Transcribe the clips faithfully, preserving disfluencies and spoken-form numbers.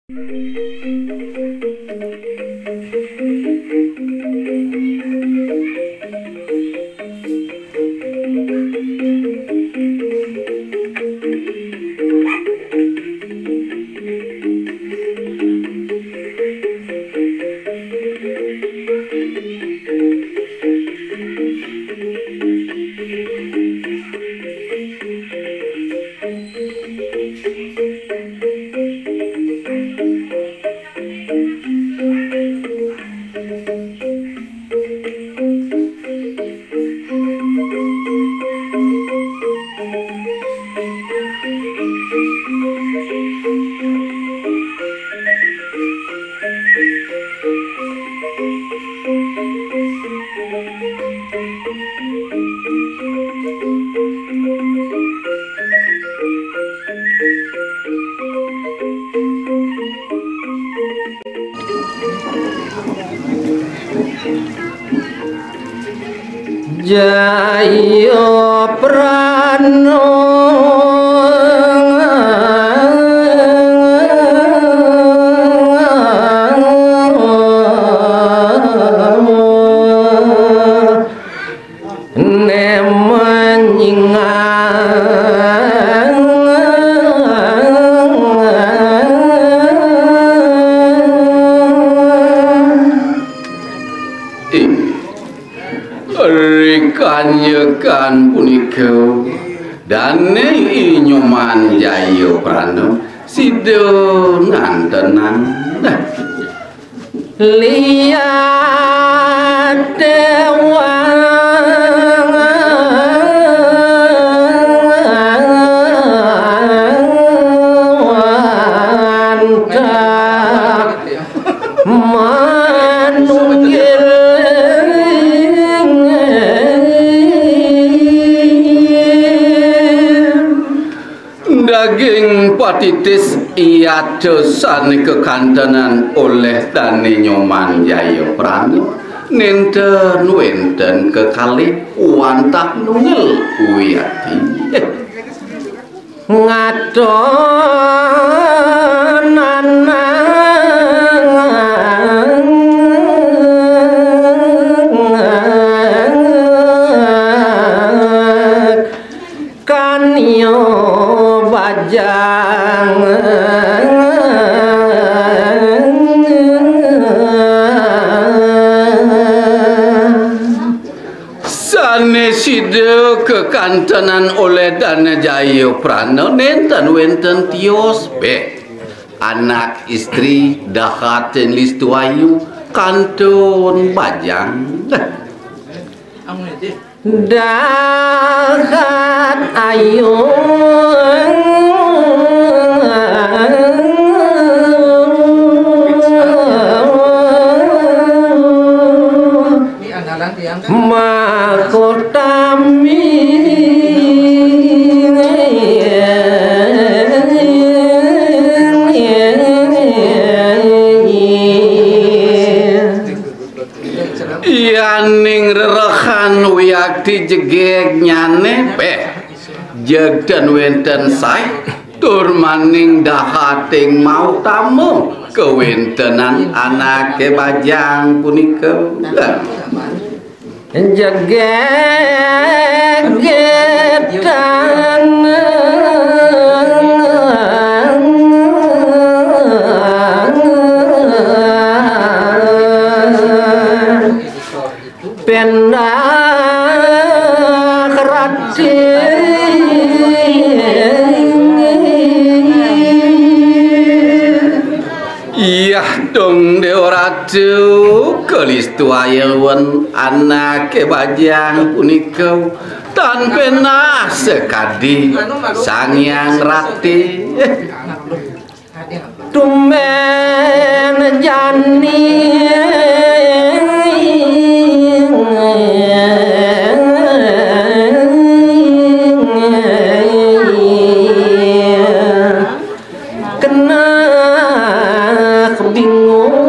Ing, rikanyekan punika dane I Nyoman Jayaprana sida ngantenang. Nah, liat dewang manunggil. Daging patitis yata sane kakantenan olih Dane Nyoman Jayaprana, nenten wenten kekalih wantah nunggil wiakti. Ngatonanang kania bajang. Sane sida kakantenan olih Dane Jayaprana nenten wenten tios beh. Anak istri dahating Listuayu kantun bajang. Dahat ayu. Mahkotami. Yaning rerehan wiakti jegegnyane, beh, jeg ten wenten sae, tur maning dahating mautama kawentenan anake bajang punika. Jegegetan. Pendak rati. Iyah dong Dewa Ratu, kalistuayawan anake bajang punika tan penah sakadi Sang Hyang Rati. Tumben jani kena bingung.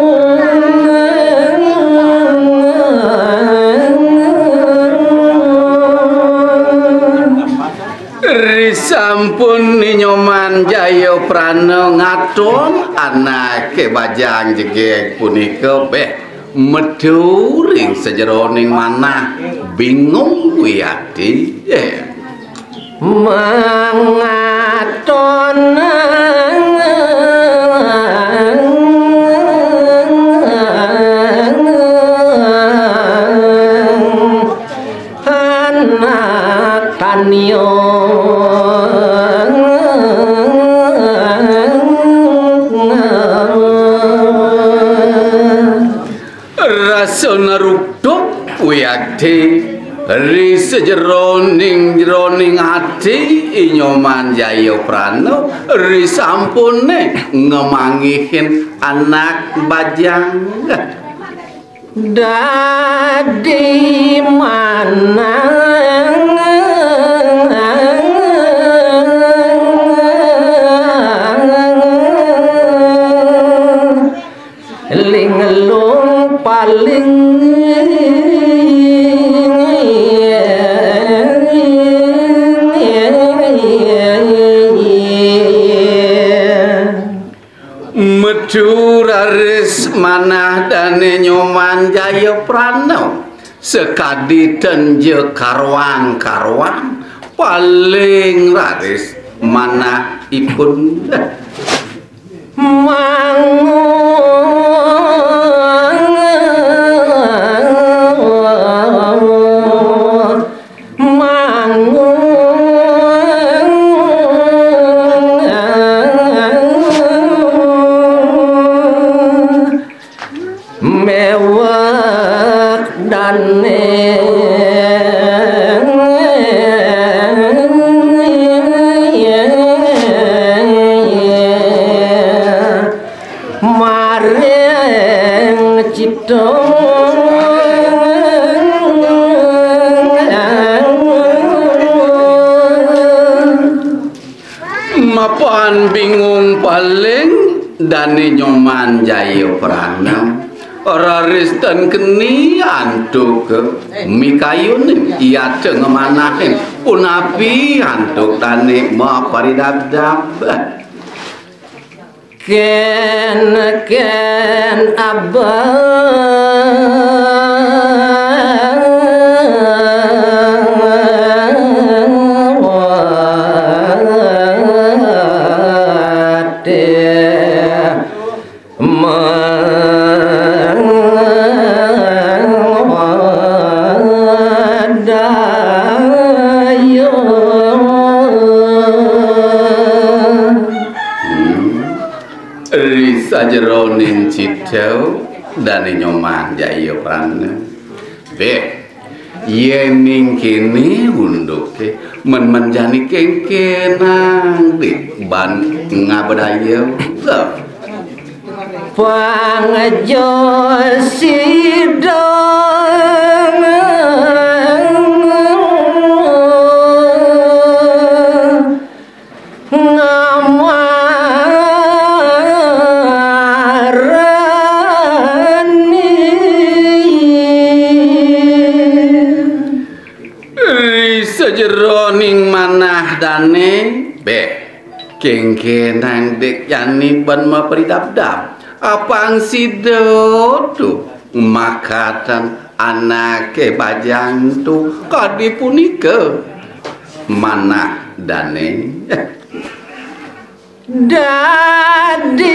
Ris Sampun Ni Nyoman Jayaprana ngaton anake bajang jegég punika, béh, metu ring sajeroning manah, bingung wiakti. Éh. Mangaton anak tania. Rasa naruktuk wiakti ri sajeroning jeroning ati I Nyoman Jayaprana ri sampune ngemanggihin anak bajang. Dadi manang linglung paling metu raris manah Dane Nyoman Jayaprana, sakadi tenja karuan-karuan, paling raris manah ipun. Mangu, mangu, mewek dane. Maring cita. Mapan bingung paling Dane Nyoman Jayaprana. Raris tan keni antuk mikayunin, yata ngemanahin punapi antuk dane maparidabdab. Ken, ken abad madaya. Hmm. Ri sajeroning cita Dane Nyoman Jayaprana. Béh, yéning kéné unduké, men-men jani kéngkénang, dik, ban ngabedaya. Pangja sida ngamarani. Ri sajeroning manah dané, béh, kéngkénang dik jani ban maparidabdab. Apang sida tu makatan anaké bajang tu kadi punika manah dané. Dadi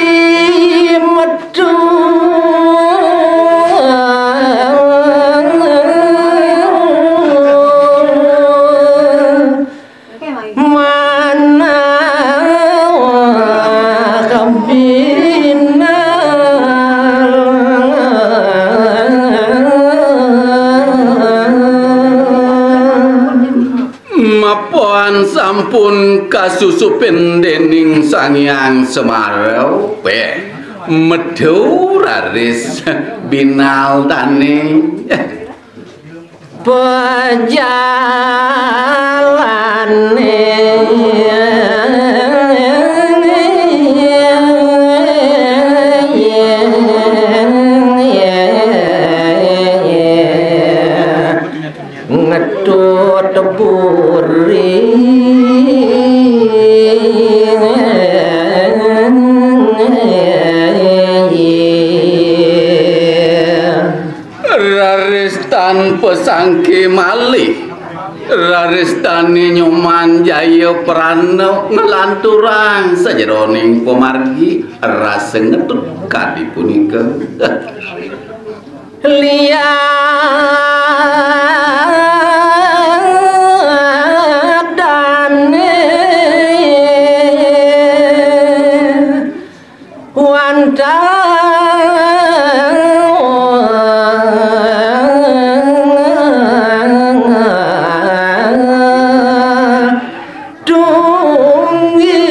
metu manah kabinal. Mapan sampun kasusupin dening Sang Hyang Semara, wéh, metu raris binal dané. Pejalané ngetut buri. Pesangke malih, raris Dane Nyoman Jaya Prana nglanturang sajeroning pamargi rasa ngetut kadi punika. Liat dane wantah tunggil.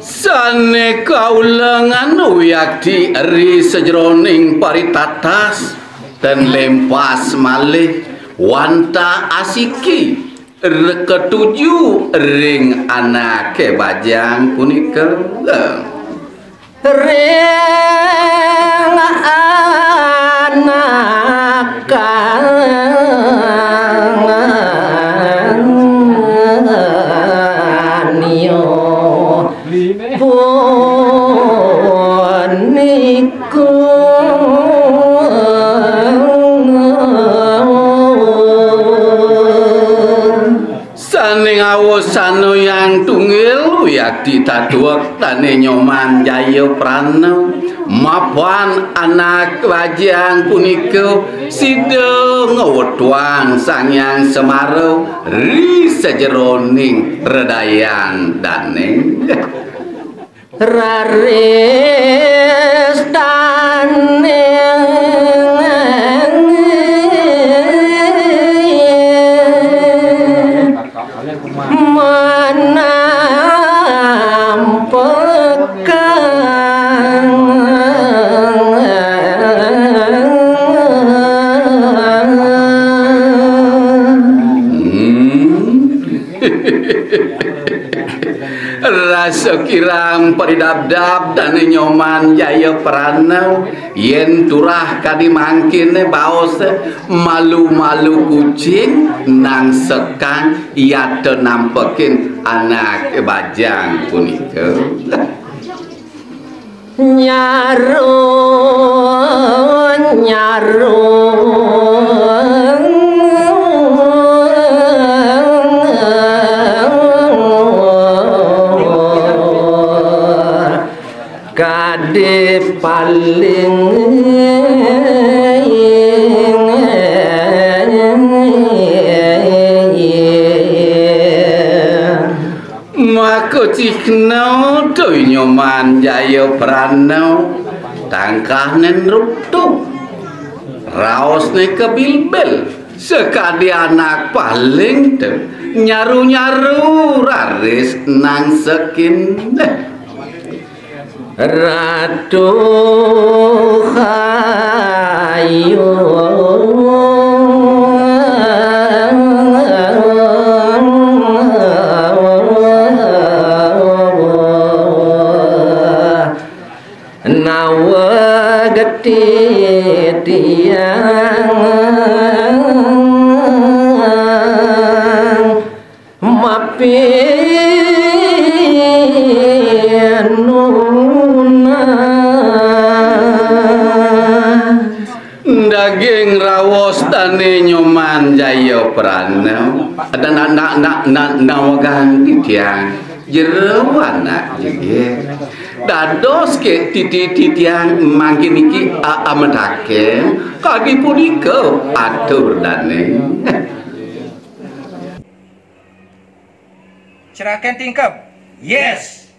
Sane kaulengan wiakti ri sajeroning paritatas, ten lempas malih wantah asiki re-, ketuju ring anake bajang punika. Ring anak kang punika. Sane ngawasana yang tunggil wiakti tatuek Dane Nyoman Jaya Prana mapan anak bajang punika sida ngwetuang Sang Hyang Semara ri sajeroning redayan dane. Raris dane manampekang. Hmm. Rasa kirang paridabdab Dane Nyoman Jaya Prana, yen turah kadi mangkene baos, malu-malu kucing nang sekang yata nampekin anak bajang punika. Nyaru, nyaru. Kade paling Maka cihna Dwi Nyoman Jaya Prana tangkah nen ruktu. Raosne kebilbil, sakadi anak paling te nyaru-nyaru raris nang sekin. Ratu Ayu. Nawa getih tiang. Mapinunas. Daging raos dane Nyoman Jaya Prana. Ada nak, nak, nak, nak nawegang titiang jero anak jegeg. Dados ke titi titiang mangkin niki a-, ametaken kagi punika atur dane. Cerakan tingkep. Yes.